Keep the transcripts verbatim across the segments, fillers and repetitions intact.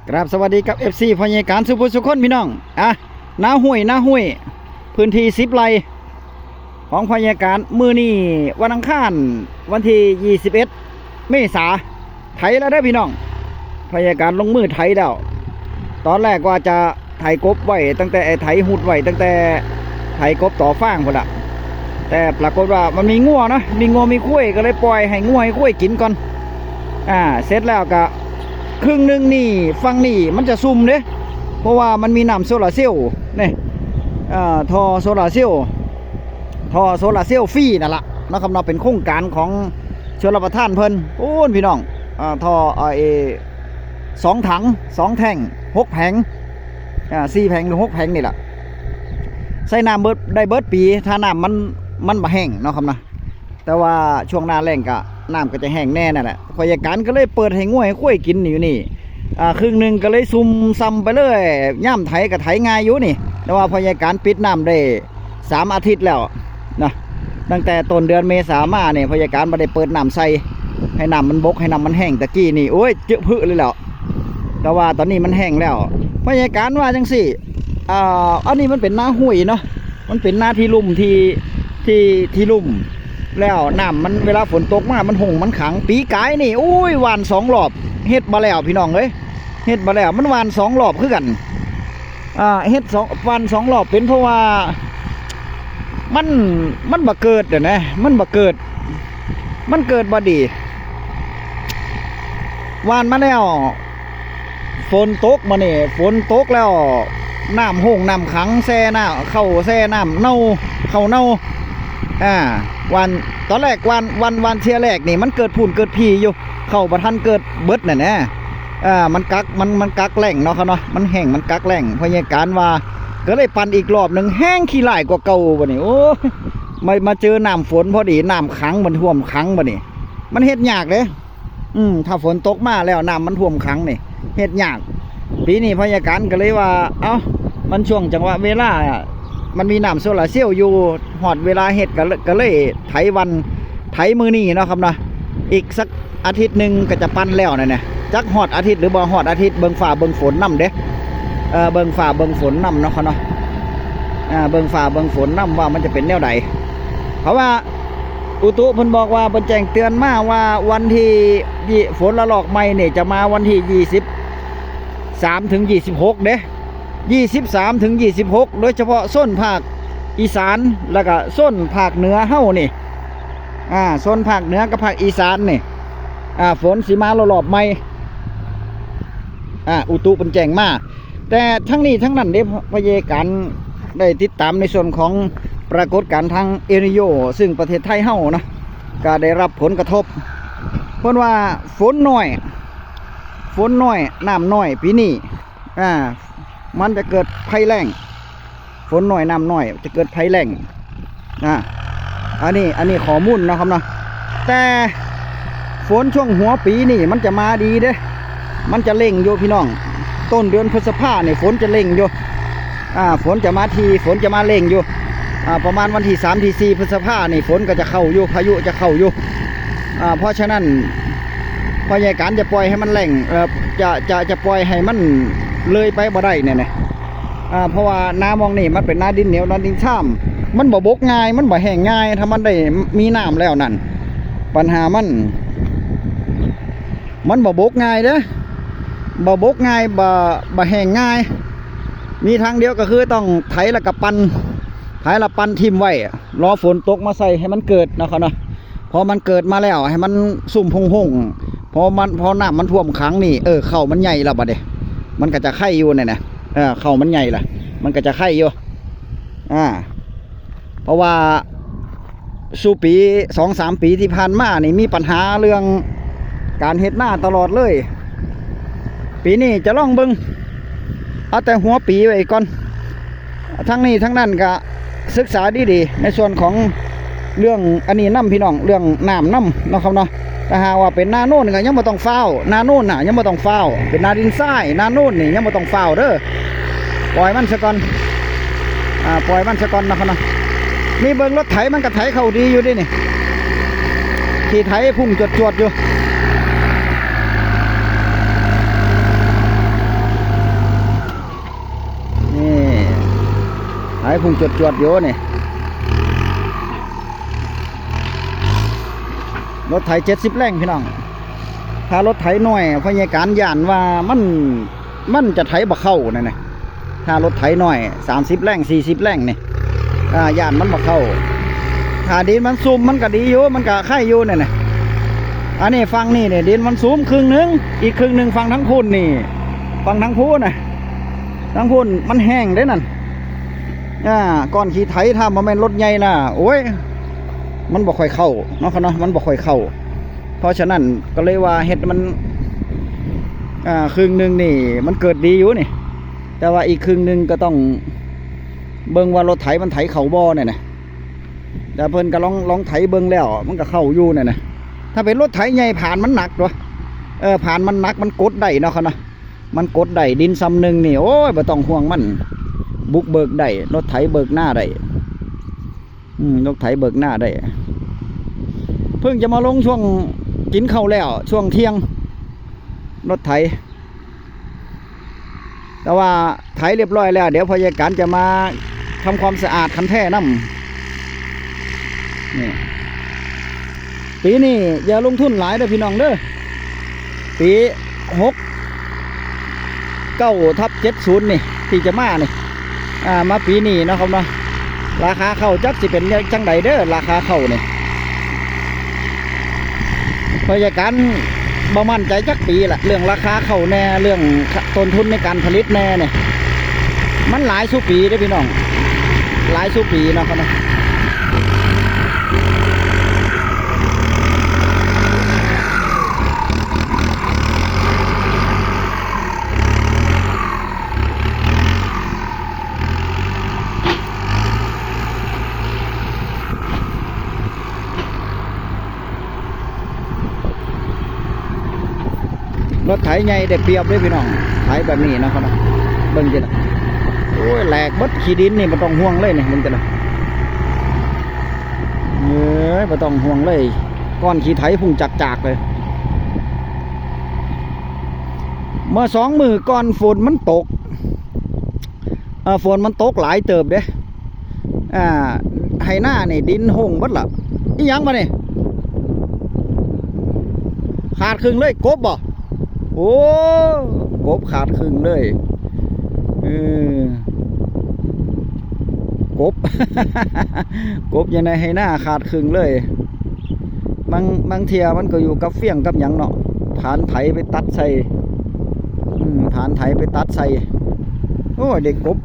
ครับ สวัสดีครับ เอฟซี พ่อใหญ่การสุภูสุคนพี่น้อง อ่ะ นาห้วย นาห้วย พื้นที่สิบไร่ ของพ่อใหญ่การ มื้อนี้วันอังคาร วันที่ยี่สิบเอ็ด เมษา ไถแล้วเด้อพี่น้อง พ่อใหญ่การลงมือไถแล้ว ตอนแรกว่าจะไถกบไว้ตั้งแต่ ไอ้ไถหุดไว้ตั้งแต่ไถกบต่อฟางพุ้นละ แต่ปรากฏว่ามันมีงัวนะ มีงัวมีควาย ก็เลยปล่อยให้งัวให้ควายกินก่อน อ่า เสร็จแล้วก็ครึ่งหนึ่งนี่ ฝั่งนี้มันจะซุ่มเด้ เพราะว่ามันมีน้ำโซลาร์เซลล์นี่ อ่า ท่อโซลาร์เซลล์ ท่อโซลาร์เซลล์ฟรีนั่นละนะครับเนาะ เป็นโครงการของชลประทานเพิ่น โอ้นพี่น้อง อ่า ท่อ เอ สองถัง สองแท่ง หกแผง อ่า สี่แผงหรือหกแผงนี่แหละ ใส่น้ำเบิด ได้เบิดปี ถ้าน้ำมัน มันบ่แห้งเนาะครับนะ แต่ว่าช่วงหน้าแล้งก็น้ำก็จะแห้งแน่นั่นแหละ พ่อใหญ่การก็เลยเปิดให้งัวให้ควายกินอยู่นี่ อ่า ครึ่งหนึ่งก็เลยซุ่มซ่ำไปเลย ย่ามไถก็ไถง่ายอยู่นี่ แต่ว่าพ่อใหญ่การปิดน้ำได้สามอาทิตย์แล้วนะ ตั้งแต่ต้นเดือนเมษามาเนี่ย พ่อใหญ่การบ่ได้เปิดน้ำใส่ ให้น้ำมันบก ให้น้ำมันแห้ง ตะกี้นี่ โอ้ย เจอะพื้เลยแหล้ว แต่ว่าตอนนี้มันแห้งแล้ว พ่อใหญ่การว่าจังซี่ อ่า อันนี้มันเป็นนาห้วยเนาะ มันเป็นนาที่ลุ่มที่ ที่ ที่ลุ่ม แล้วน้ำมันเวลาฝนตกมา มันหงมันขัง ปีกายนี่ อุ้ย หว่านสองรอบ เฮ็ดบ่แล้วพี่น้องเอ้ย เฮ็ดบ่แล้ว มันหว่านสองรอบคือกัน อ่า เฮ็ดสอง หว่านสองรอบ เป็นเพราะว่า มัน มันบ่เกิดอะนะ มันบ่เกิด มันเกิดบ่ดี หว่านมาแล้ว ฝนตกมานี่ ฝนตกแล้ว น้ำหงน้ำขังแช่น้ำ เข้าแช่น้ำเน่า เข้าเน่า อ่า หว่าน ตอนแรกหว่าน หว่าน หว่านเทื่อแรกนี่ มันเกิดพูนเกิดพีอยู่ เข้าบ่ทันเกิดเบิดน่ะนะ อ่า มันกัก มัน มันกักแล้งเนาะครับเนาะ มันแห้ง มันกักแล้ง พ่อใหญ่การว่า ก็เลยปั่นอีกรอบหนึ่ง แห้งขี้ร้ายกว่าเก่าบัดนี้ โอ้ย มา มาเจอน้ำฝนพอดี น้ำขัง มันท่วมขังบัดนี้ มันเฮ็ดยากเด้ อืม ถ้าฝนตกมาแล้วน้ำมันท่วมขังนี่ เฮ็ดยาก ปีนี้พ่อใหญ่การก็เลยว่า เอ้า มันช่วงจังหวะเวลา มันมีน้ำโซลาร์เซลล์อยู่ ฮอดเวลาเฮ็ดก็เลย ก็เลยไถวัน ไถมื้อนี้เนาะครับเนาะ อีกสักอาทิตย์หนึ่งก็จะปั่นแล้วนั่นแหละ จักฮอดอาทิตย์หรือบ่ฮอดอาทิตย์ เบิ่งฟ้าเบิ่งฝนนำเด้ เอ่อ เบิ่งฟ้าเบิ่งฝนนำเนาะครับเนาะ อ่า เบิ่งฟ้าเบิ่งฝนนำว่ามันจะเป็นแนวใด เพราะว่าอุตุเพิ่นบอกว่า เพิ่นแจ้งเตือนมาว่าวันที่ยี่ ฝนระลอกใหม่นี่จะมาวันที่ยี่สิบสามถึงยี่สิบหกเด้ ยี่สิบสามถึงยี่สิบหก โดยเฉพาะโซนภาคอีสาน แล้วก็โซนภาคเหนือเฮานี่ อ่า โซนภาคเหนือกับภาคอีสานนี่ อ่า ฝนสิมาระลอกใหม่ อ่า อุตุเพิ่นแจ้งมา แต่ทั้งนี้ทั้งนั้นเด้ พ่อใหญ่การได้ติดตามในส่วนของปรากฏการณ์ทางเอลนีโญ ซึ่งประเทศไทยเฮานะ ก็ได้รับผลกระทบ เพิ่นว่าฝนน้อย ฝนน้อย น้ำน้อย ปีนี้ อ่า มันจะเกิดภัยแล้ง ฝนน้อย น้ำน้อย จะเกิดภัยแล้ง อ่า อันนี้ อันนี้ข้อมูลเนาะครับเนาะ แต่ฝนช่วงหัวปีนี่มันจะมาดีเด้ มันจะเร่งอยู่พี่น้อง ต้นเดือนพฤษภาเนี่ยฝนจะเร่งอยู่ อ่า ฝนจะมาที ฝนจะมาเร่งอยู่ อ่า ประมาณวันที่สาม ที่สี่ พฤษภานี่ฝนก็จะเข้าอยู่ พายุจะเข้าอยู่ อ่า เพราะฉะนั้น พ่อใหญ่การจะปล่อยให้มันแล้ง เอ่อ จะ จะ จะปล่อยให้มันเลยไปบ่ได้เนี่ยนะ อ่า เพราะว่านาหม่องนี่มันเป็นนาดินเหนียว นาดินซาม มันบ่บกง่าย มันบ่แห้งง่าย ถ้ามันได้มีน้ำแล้วนั่น ปัญหามัน มันบ่บกง่ายเด้อ บ่บกง่าย บ่ บ่แห้งง่าย มีทางเดียวก็คือต้องไถแล้วก็ปั่น ไถแล้วปั่นถิ่มไว้ รอฝนตกมาใส่ให้มันเกิดเนาะครับเนาะ พอมันเกิดมาแล้วให้มันซุ่มหงๆ พอมัน พอน้ำมันท่วมขังนี่ เออ เข้ามันใหญ่แล้วบัดนี้ มันก็จะไข่อยู่เนี่ยนะ เออ เข้ามันใหญ่ละ มันก็จะไข่อยู่ อ่า เพราะว่าสู่ปีสองสามปีที่ผ่านมานี่มีปัญหาเรื่องการเฮ็ดนาตลอดเลย ปีนี้จะลองเบิ่ง เอาแต่หัวปีไว้ก่อน ทั้งนี้ทั้งนั้นก็ศึกษาดีๆ ในส่วนของเรื่องอันนี้นำพี่น้อง เรื่องน้ำนำเนาะครับเนาะ ถ้าหากว่าเป็นนาโน่นก็ยังบ่ต้องฟ้าว นาโน่นน่ะยังบ่ต้องฟ้าว เป็นนาดินทราย นาโน่นนี่ยังบ่ต้องฟ้าวเด้อ ปล่อยมันซะก่อน อ่า ปล่อยมันซะก่อนเนาะครับเนาะ นี่เบิ่งรถไถมันก็ไถเข้าดีอยู่เด้นี่ ขี่ไถพุ่งจวดๆอยู่ ไถพุ่งจวดๆอยู่นี่ รถไถเจ็ดสิบแรงพี่น้อง ถ้ารถไถน้อยพ่อใหญ่การย้านว่ามัน มันจะไถบ่เข้านั่นนะ ถ้ารถไถน้อยสามสิบแรงสี่สิบแรงนี่ อ่า ย้านมันบ่เข้า ถ้าดินมันซุ่มมันก็ดีอยู่ มันก็ไคอยู่นั่นนะ อันนี้ฝั่งนี่เนี่ยดินมันซุ่มครึ่งหนึ่ง อีกครึ่งหนึ่งฝั่งทั้งพุ้นนี่ ฝั่งทั้งพุ้นนะ ทั้งพุ้นมันแห้งเด้นั่น อ่า ก้อนขี้ไถถ้าบ่แม่นรถใหญ่นะ โอ้ย มันบ่ค่อยเข้าเนาะครับเนาะ มันบ่ค่อยเข้า เพราะฉะนั้นก็เลยว่าเฮ็ดมัน อ่า ครึ่งหนึ่งนี่มันเกิดดีอยู่นี่ แต่ว่าอีกครึ่งหนึ่งก็ต้องเบิ่งว่ารถไถมันไถเข้าบ่เนี่ยนะ แต่เพิ่นก็ลอง ลองไถเบิ่งแล้ว มันก็เข้าอยู่เนี่ยนะ ถ้าเป็นรถไถใหญ่ผ่านมันหนักตัว เออ ผ่านมันหนัก มันกดได้เนาะครับเนาะ มันกดได้ ดินส่ำหนึ่งนี่ โอ้ย บ่ต้องห่วงมัน บุกเบิกได้ รถไถเบิกนาได้ อืม รถไถเบิกนาได้ เพิ่งจะมาลงช่วงกินข้าวแล้ว ช่วงเที่ยง รถไถ แต่ว่าไถเรียบร้อยแล้ว เดี๋ยวพ่อใหญ่การจะมาทำความสะอาดคันแท้นำ นี่ ปีนี้อย่าลงทุนหลายเด้อพี่น้องเด้อ ปีหกเก้าทับเจ็ดศูนย์นี่ ที่จะมานี่ อ่า มาปีนี้เนาะครับเนาะ ราคาข้าวจักสิเป็นจังใดเด้อ ราคาข้าวนี่ พ่อใหญ่การบ่มั่นใจจักปีละ เรื่องราคาข้าวแน่ เรื่องต้นทุนในการผลิตแน่เนี่ย มันหลายสู่ปีเด้อพี่น้อง หลายสู่ปีเนาะครับเนาะ รถไถใหญ่ได้เปรียบเด้อพี่น้อง ไถแบบนี้นะครับเนาะ เบิ่งสิล่ะ โอ้ย แหลกเบิด ขี้ดินนี่บ่ต้องห่วงเลยนี่ เบิ่งสิล่ะ เอ้ย บ่ต้องห่วงเลย ก้อนขี้ไถพุ่งจากๆเลย เมื่อสองมื้อก่อนฝนมันตก เอ่อ ฝนมันตกหลายเติบเด้ อ่า ไฮ่นานี่ดินโฮงเบิดละ อีหยังบาดนี่ ขาดครึ่งเลย กบบ่ โอ้ กบขาดครึ่งเลย เออ กบ กบอยู่ในไฮ่นาขาดครึ่งเลย บาง บางเทื่อมันก็อยู่กับเฟืองกับหยังเนาะ ผานไถไปตัดใส่ อืม ผานไถไปตัดใส่ โอ้ย ได้กบ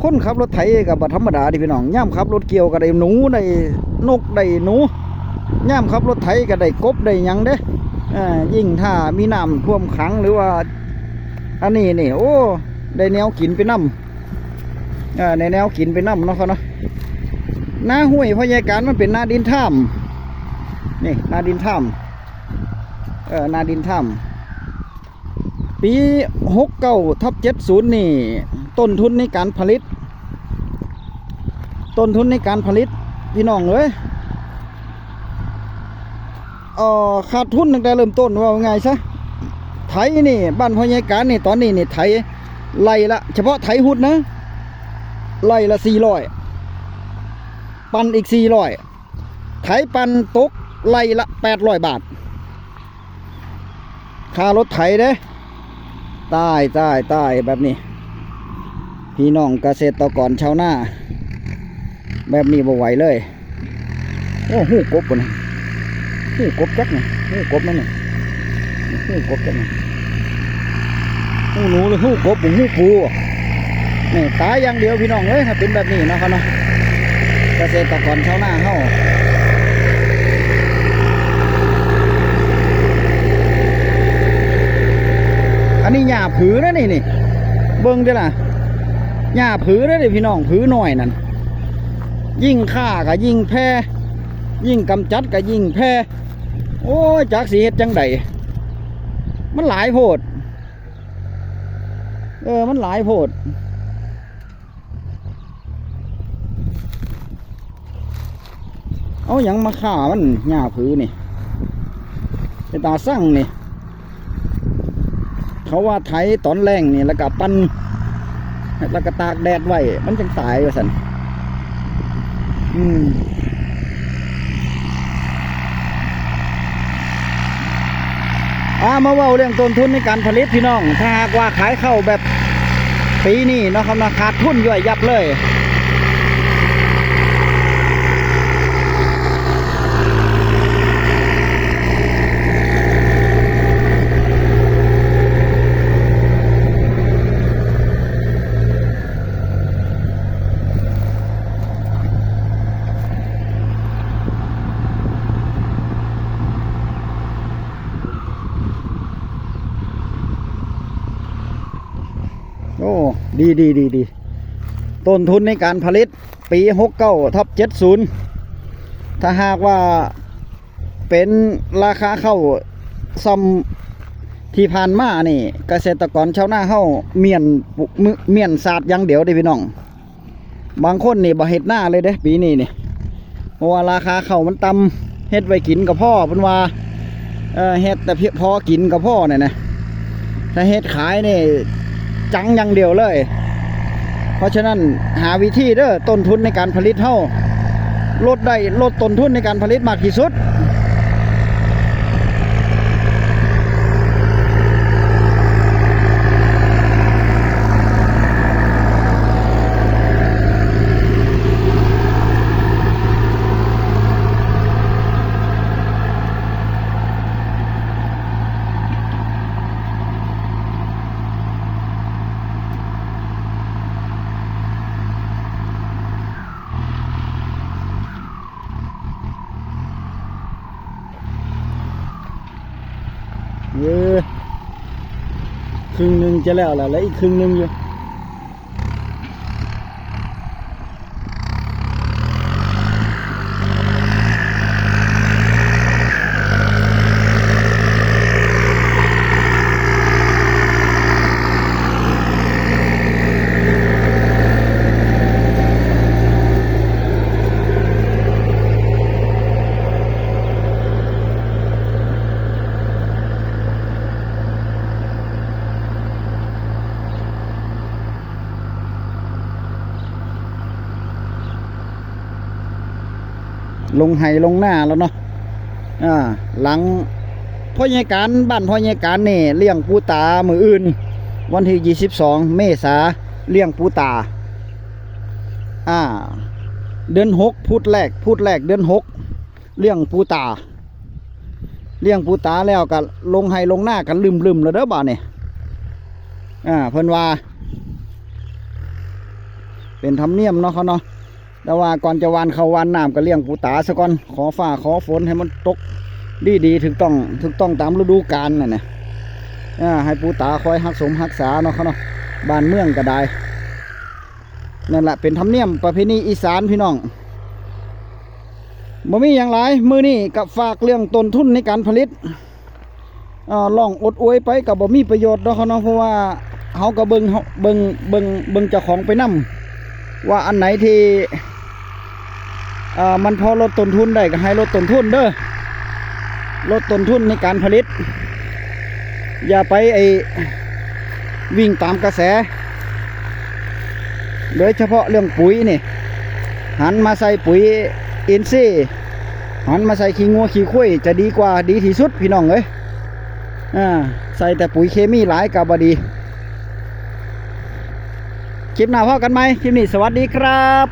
คนขับรถไถก็บ่ธรรมดาเด้พี่น้อง ยามขับรถเกี่ยวก็ได้หนู ได้นก ได้หนู ยามขับรถไถก็ได้กบ ได้หยังเด้ เอ่อ ยิ่งถ้ามีน้ำท่วมขังหรือว่า อันนี้นี่ โอ้ ได้แนวกินไปนำ เอ่อ ได้แนวกินไปนำเนาะครับเนาะ นาห้วยพ่อใหญ่การมันเป็นนาดินถ้ำ นี่ นาดินถ้ำ เอ่อ นาดินถ้ำ ปีหกเก้าทับเจ็ดศูนย์นี่ ต้นทุนในการผลิต ต้นทุนในการผลิต พี่น้องเอ้ย เอ่อ ขาดทุนตั้งแต่เริ่มต้น ว่าง่ายซะ ไถนี่ บ้านพ่อใหญ่การนี่ ตอนนี้นี่ ไถไร่ละ เฉพาะไถฮุดนะ ไร่ละสี่ร้อย ปั่นอีกสี่ร้อย ไถปั่นตกไร่ละแปดร้อยบาท ค่ารถไถเด้ ตาย ตาย ตาย แบบนี้ พี่น้องเกษตรกรชาวนา แบบนี้บ่ไหวเลย โอ้ ฮู้กบบ่นี่ ฮู้กบจักนี่ ฮู้กบนั่นนี่ ฮู้กบจักนี่ ฮู้หนูหรือฮู้กบ บ่ฮู้ปู นี่ตายอย่างเดียวพี่น้องเอ้ย ถ้าเป็นแบบนี้เนาะครับเนาะ เกษตรกรชาวนาเฮา อันนี้หญ้าผือนะนี่ นี่ เบิ่งเด้อล่ะ หญ้าผือนะนี่พี่น้อง ผือน้อยนั่น ยิ่งฆ่าก็ยิ่งแพร่ ยิ่งกำจัดก็ยิ่งแพร่ โอ้ย จักสิเฮ็ดจั่งใด มันหลายโพด เออ มันหลายโพด เอาหยังมาฆ่ามัน หญ้าผือนี่ เป็นตาซังนี่ เขาว่าไถตอนแล้งนี่ แล้วก็ปั่น แล้วก็ตากแดดไว้ มันจั่งตายว่าซั่น อืม อ่า มาเว้าเรื่องต้นทุนในการผลิตพี่น้อง ถ้าหากว่าขายข้าวแบบปีนี้เนาะครับเนาะ ขาดทุนย่อยยับเลย โอ้ ดี ดี ดี ดี ต้นทุนในการผลิตปี หกเก้าทับเจ็ดศูนย์ ถ้าหากว่าเป็นราคาข้าวซ่อมที่ผ่านมานี่ เกษตรกรชาวนาเฮาเมี้ยน เมี้ยนสาดอย่างเดียวเด้พี่น้อง บางคนนี่บ่เฮ็ดนาเลยเด้ ปีนี้นี่ เพราะว่าราคาข้าวมันต่ำ เฮ็ดไว้กินก็พอ เพิ่นว่า เอ่อ เฮ็ดแต่เพียงพอกินก็พอเนี่ยนะ ถ้าเฮ็ดขายนี่จังอย่างเดียวเลย เพราะฉะนั้นหาวิธีเด้อ ต้นทุนในการผลิตเฮาลดได้ ลดต้นทุนในการผลิตมากที่สุด เออ ครึ่งหนึ่งจะแล้วล่ะ แล้วอีกครึ่งหนึ่งอยู่ ลงไฮ่ลงนาแล้วเนาะ อ่า หลังพ่อใหญ่การ บ้านพ่อใหญ่การนี่เลี้ยงปูตามื้ออื่น วันที่ ยี่สิบสอง เมษา เลี้ยงปูตา อ่า เดือนหก พุธแรก พุธแรกเดือนหก เลี้ยงปูตา เลี้ยงปูตาแล้วก็ลงไฮ่ลงนากันลืมๆแล้วเด้อบาดนี้ อ่า เพิ่นว่า เป็นธรรมเนียมเนาะเขาเนาะ แต่ว่าก่อนจะหว่านข้าวหว่านน้ำก็เลี้ยงปูตาซะก่อน ขอฟ้าขอฝนให้มันตกดีๆ ถูกต้อง ถูกต้องตามฤดูกาลนั่นนะ อ่า ให้ปูตาคอยฮักสมฮักษาเนาะเขาเนาะ บ้านเมืองก็ได้ นั่นแหละเป็นธรรมเนียมประเพณีอีสานพี่น้อง บ่มีหยังหลาย มื้อนี้ก็ฝากเรื่องต้นทุนในการผลิต เอ่อ ร้องอวดอวยไปก็บ่มีประโยชน์ดอกเนาะ เพราะว่าเฮาก็เบิ่ง เบิ่ง เบิ่ง เบิ่งเจ้าของไปนำ ว่าอันไหนที่ เอ่อ มันพอลดต้นทุนได้ก็ให้ลดต้นทุนเด้อ ลดต้นทุนในการผลิต อย่าไปไอ้วิ่งตามกระแส โดยเฉพาะเรื่องปุ๋ยนี่ หันมาใส่ปุ๋ยอินทรีย์ หันมาใส่ขี้งัวขี้ควายจะดีกว่า ดีที่สุดพี่น้องเอ้ย อ่า ใส่แต่ปุ๋ยเคมีหลายก็บ่ดี คลิปหน้าพบกันใหม่ คลิปนี้สวัสดีครับ